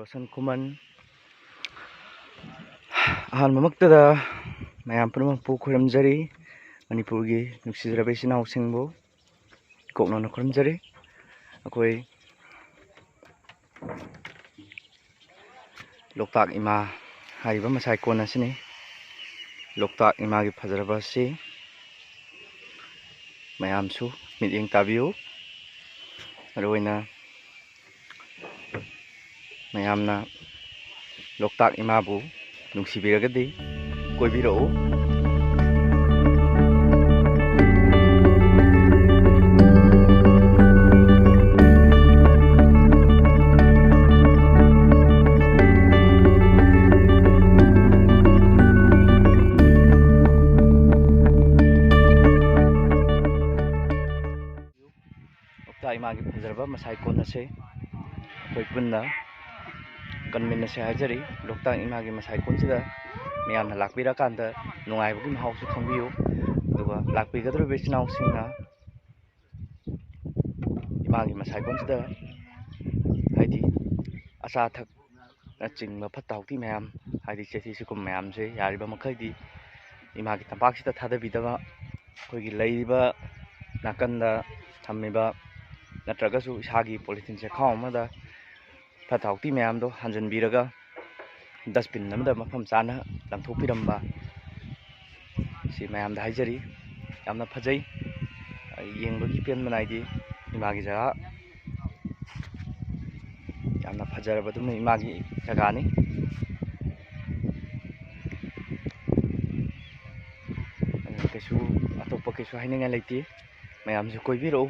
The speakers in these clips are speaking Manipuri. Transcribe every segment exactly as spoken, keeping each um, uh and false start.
ꯁꯟ ꯈꯨꯃꯟ꯫ ꯑꯍꯥꯟꯕꯃꯛꯇꯗ ꯃꯌꯥꯝ ꯄꯨꯝꯅꯃꯛꯄꯨ ꯈꯨꯔꯨꯝꯖꯔꯤ꯫ ꯃꯅꯤꯄꯨꯔꯒꯤ ꯅꯨꯡꯁꯤꯖꯔꯕ ꯏꯆꯤꯟ ꯏꯅꯥꯎꯁꯤꯡꯕꯨ ꯏꯀꯣꯛꯅꯅ ꯈꯨꯔꯨꯝꯖꯔꯤ꯫ ꯑꯩꯈꯣꯏ ꯂꯣꯛꯇꯥꯛ ꯏꯃꯥ ꯍꯥꯏꯔꯤꯕ ꯃꯁꯥꯏꯀꯣꯟ ꯑꯁꯤꯅꯤ꯫ ꯂꯣꯛꯇꯥꯛ ꯏꯃꯥꯒꯤ ꯐꯖꯔꯕ ꯑꯁꯤ ꯃꯌꯥꯝꯁꯨ ꯃꯤꯠꯌꯦꯡ ꯇꯥꯕꯤꯌꯨ꯫ ꯃꯔꯨꯑꯣꯏꯅ ꯃꯌꯥꯝꯅ ꯂꯣꯛꯇꯥꯛ ꯏꯃꯥꯕꯨ ꯅꯨꯡꯁꯤꯕꯤꯔꯒꯗꯤ ꯀꯣꯏꯕꯤꯔꯛꯎ꯫ ꯂꯣꯛꯇꯥꯛ ꯏꯃꯥꯒꯤ ꯐꯖꯔꯕ ꯃꯁꯥꯏꯀꯣꯟ ꯑꯁꯦ ꯑꯩꯈꯣꯏ ꯄꯨꯟꯅ ꯀꯟꯃꯤꯟꯅꯁꯦ ꯍꯥꯏꯖꯔꯤ꯫ ꯂꯣꯛꯇꯥꯛ ꯏꯃꯥꯒꯤ ꯃꯁꯥꯏꯀꯣꯟꯁꯤꯗ ꯃꯌꯥꯝꯅ ꯂꯥꯛꯄꯤꯔꯀꯥꯟꯗ ꯅꯨꯡꯉꯥꯏꯕꯒꯤ ꯃꯍꯥꯎꯁꯨ ꯈꯪꯕꯤꯌꯨ꯫ ꯑꯗꯨꯒ ꯂꯥꯛꯄꯤꯒꯗꯧꯔꯤꯕ ꯏꯆꯤꯟ ꯏꯅꯥꯎꯁꯤꯡꯅ ꯏꯃꯥꯒꯤ ꯃꯁꯥꯏꯀꯣꯟꯁꯤꯗ, ꯍꯥꯏꯗꯤ, ꯑꯆꯥ ꯑꯊꯛꯅꯆꯤꯡꯕ ꯐꯠꯇ ꯍꯥꯎꯊꯤ ꯃꯌꯥꯝ, ꯍꯥꯏꯗꯤ ꯆꯩꯊꯤ ꯁꯤꯒꯨꯝꯕ ꯃꯌꯥꯝꯁꯦ ꯌꯥꯔꯤꯕ ꯃꯈꯩꯗꯤ ꯏꯃꯥꯒꯤ ꯇꯝꯄꯥꯛꯁꯤꯗ ꯊꯥꯗꯕꯤꯗꯕ, ꯑꯩꯈꯣꯏꯒꯤ ꯂꯩꯔꯤꯕ ꯅꯥꯀꯟꯗ ꯊꯝꯃꯤꯕ ꯅꯠꯇ꯭ꯔꯒꯁꯨ ꯏꯁꯥꯒꯤ ꯄꯣꯂꯤꯊꯤꯟ ꯆꯦꯈꯥꯎ ꯑꯃꯗ ꯐꯠꯇ ꯍꯥꯎꯊꯤ ꯃꯌꯥꯝꯗꯣ ꯍꯥꯟꯖꯟꯕꯤꯔꯒ dustbin ꯑꯃꯗ ꯃꯐꯝ ꯆꯥꯅ ꯂꯪꯊꯣꯛꯄꯤꯔꯝꯕ, ꯁꯤ ꯃꯌꯥꯝꯗ ꯍꯥꯏꯖꯔꯤ꯫ ꯌꯥꯝꯅ ꯐꯖꯩ, ꯌꯦꯡꯕꯒꯤ ꯄꯦꯟꯕ ꯅꯥꯏꯗꯦ꯫ ꯏꯃꯥꯒꯤ ꯖꯒꯥ, ꯌꯥꯝꯅ ꯐꯖꯔꯕ ꯑꯗꯨꯝ ꯏꯃꯥꯒꯤ ꯖꯒꯥꯅꯤ꯫ ꯑꯗꯨꯅ ꯀꯩꯁꯨ ꯑꯇꯣꯞꯄ ꯀꯩꯁꯨ ꯍꯥꯏꯅꯤꯡꯉꯥꯏ ꯂꯩꯇꯦ꯫ ꯃꯌꯥꯝꯁꯨ ꯀꯣꯏꯕꯤꯔꯛꯎ꯫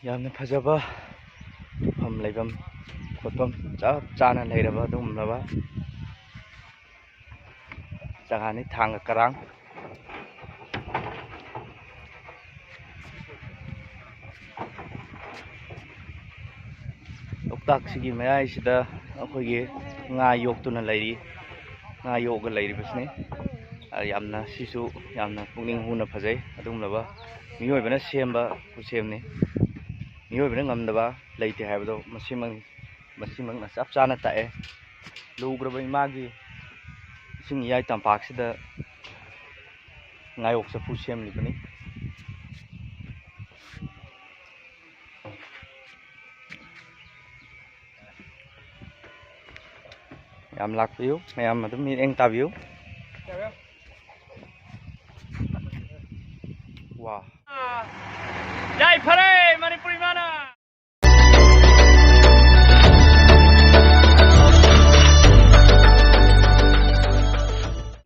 ꯌꯥꯝꯅ ꯐꯖꯕ ꯇꯨꯝꯐꯝ ꯂꯩꯐꯝ ꯈꯣꯠꯐꯝ ꯆꯞ ꯆꯥꯅ ꯂꯩꯔꯕ ꯑꯗꯨꯒꯨꯝꯂꯕ ꯖꯒꯥꯅꯤ, ꯊꯥꯡꯒ ꯀꯔꯥꯡ꯫ ꯂꯣꯛꯇꯥꯛꯁꯤꯒꯤ ꯃꯌꯥꯏꯁꯤꯗ ꯑꯩꯈꯣꯏꯒꯤ ꯉꯥ ꯌꯣꯛꯇꯨꯅ ꯂꯩꯔꯤ, ꯉꯥ ꯌꯣꯛꯑꯒ ꯂꯩꯔꯤꯕꯁꯤꯅꯤ꯫ ꯑ, ꯌꯥꯝꯅ, ꯁꯤꯁꯨ ꯌꯥꯝꯅ ꯄꯨꯛꯅꯤꯡ ꯍꯨꯅ ꯐꯖꯩ꯫ ꯑꯗꯨꯒꯨꯝꯂꯕ ꯃꯤꯑꯣꯏꯕꯅ ꯁꯦꯝꯕ ꯈꯨꯠꯁꯦꯝꯅꯤ꯫ ꯃꯤꯑꯣꯏꯕꯅ ꯉꯝꯗꯕ ꯂꯩꯇꯦ ꯍꯥꯏꯕꯗꯣ ꯃꯁꯤꯃꯛꯅꯤ꯫ ꯃꯁꯤꯃꯛꯅ ꯆꯞ ꯆꯥꯅ ꯇꯥꯛꯑꯦ꯫ ꯂꯨꯈ꯭ꯔꯕ ꯏꯃꯥꯒꯤ ꯏꯁꯤꯡ ꯏꯌꯥꯏ ꯇꯝꯄꯥꯛꯁꯤꯗ ꯉꯥꯌꯣꯛ ꯆꯐꯨ ꯁꯦꯝꯂꯤꯕꯅꯤ꯫ ꯌꯥꯝ ꯂꯥꯛꯄꯤꯌꯨ, ꯃꯌꯥꯝ ꯑꯗꯨꯝ ꯃꯤꯠꯌꯦꯡ ꯇꯥꯕꯤꯌꯨ꯫ ꯋꯥ꯫ ꯌꯥꯏꯐꯔꯦ ꯃꯅꯤꯄꯨꯔ ꯏꯃꯥꯅ꯫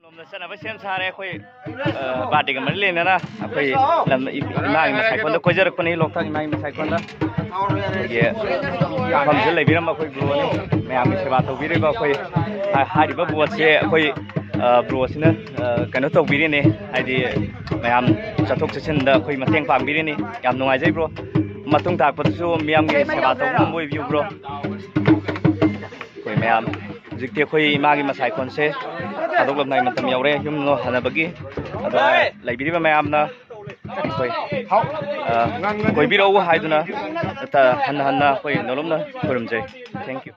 ꯂꯣꯝꯗ ꯆꯠꯅꯕ ꯁꯦꯝ ꯁꯥꯔꯦ ꯑꯩꯈꯣꯏ꯫ ꯑ, ꯕꯥꯔꯗꯦꯒ ꯃꯔꯤ ꯂꯩꯅꯅ ꯑꯩꯈꯣꯏ ꯂꯝ, ꯏ-, ꯏꯃꯥꯒꯤ ꯃꯁꯥꯏꯀꯣꯟꯗ ꯀꯣꯏꯖꯔꯛꯄꯅꯤ, ꯂꯣꯛꯇꯥꯛ ꯏꯃꯥꯒꯤ ꯃꯁꯥꯏꯀꯣꯟꯗ꯫ ꯑꯩꯈꯣꯏꯒꯤ ꯃꯐꯝꯁꯤꯗ ꯂꯩꯕꯤꯔꯝꯕ ꯑꯩꯈꯣꯏ ꯕ꯭ꯔꯣꯅꯤ, ꯃꯌꯥꯝꯒꯤ ꯁꯦꯕꯥ ꯇꯧꯕꯤꯔꯤꯕ ꯑꯩꯈꯣꯏ꯫ ꯍꯥ-, ꯍꯥꯏꯔꯤꯕ ꯕꯣꯠꯁꯦ ꯑꯩꯈꯣꯏ, ꯑ, ꯕ꯭ꯔꯣꯁꯤꯅ, ꯑ, ꯀꯩꯅꯣ ꯇꯧꯕꯤꯔꯤꯅꯦ, ꯍꯥꯏꯗꯤ ꯃꯌꯥꯝ ꯆꯠꯊꯣꯛ ꯆꯠꯁꯤꯟꯗ ꯑꯩꯈꯣꯏ ꯃꯇꯦꯡ ꯄꯥꯡꯕꯤꯔꯤꯅꯤ꯫ ꯌꯥꯝ ꯅꯨꯡꯉꯥꯏꯖꯩ ꯕ꯭ꯔꯣ꯫ ꯃꯇꯨꯡ ꯇꯥꯔꯛꯄꯗꯁꯨ ꯃꯤꯌꯥꯝꯒꯤ ꯁꯦꯕꯥ ꯇꯧꯕ ꯉꯝꯕ ꯑꯣꯏꯕꯤꯌꯨ ꯕ꯭ꯔꯣ꯫ ꯑꯩꯈꯣꯏ ꯃꯌꯥꯝ ꯍꯧꯖꯤꯛꯇꯤ ꯑꯩꯈꯣꯏ ꯏꯃꯥꯒꯤ ꯃꯁꯥꯏꯀꯣꯟꯁꯦ ꯊꯥꯗꯣꯛꯂꯝꯗꯥꯏ ꯃꯇꯝ ꯌꯧꯔꯦ, ꯌꯨꯝ ꯍꯟꯅꯕꯒꯤ꯫ ꯑꯗꯣ ꯂꯩꯕꯤꯔꯤꯕ ꯃꯌꯥꯝꯅ ꯑꯩꯈꯣꯏ, ꯑ, ꯀꯣꯏꯕꯤꯔꯛꯎ ꯍꯥꯏꯗꯨꯅ ꯍꯟꯅ ꯍꯟꯅ ꯑꯩꯈꯣꯏ ꯅꯣꯂꯨꯝꯅ ꯈꯨꯔꯨꯝꯖꯩ꯫ Thank you꯫